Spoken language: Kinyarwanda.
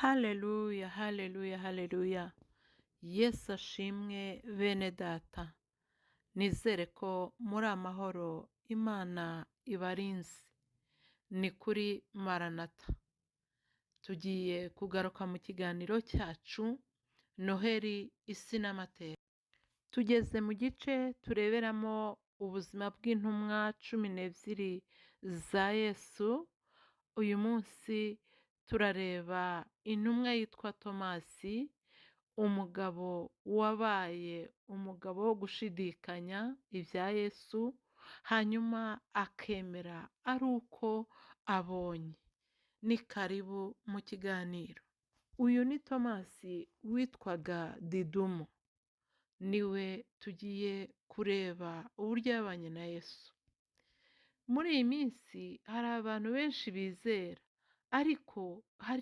Haleluya, haleluya, haleluya. Yesu ashimwe bene data. Nizere ko muri amahoro Imana ibarinze. Ni kuri Maranatha. Tugiye kugaruka mu kiganiro cyacu Noheri isi n'amateka. Tugeze mu gice tureberamo ubuzima bw'intumwa 12 za Yesu. Uyu munsi turareba intumwa yitwa Tomasi, umugabo wabaye umugabo wo gushidikanya ibya Yesu, hanyuma akemera ari uko abonye. Ni karibu mu kiganiro. Uyu ni Tomasi witwaga Didumo. Niwe tugiye kureba uburyo yabanye na Yesu. Muri iyi minsi hari abantu benshi bizera, ariko hari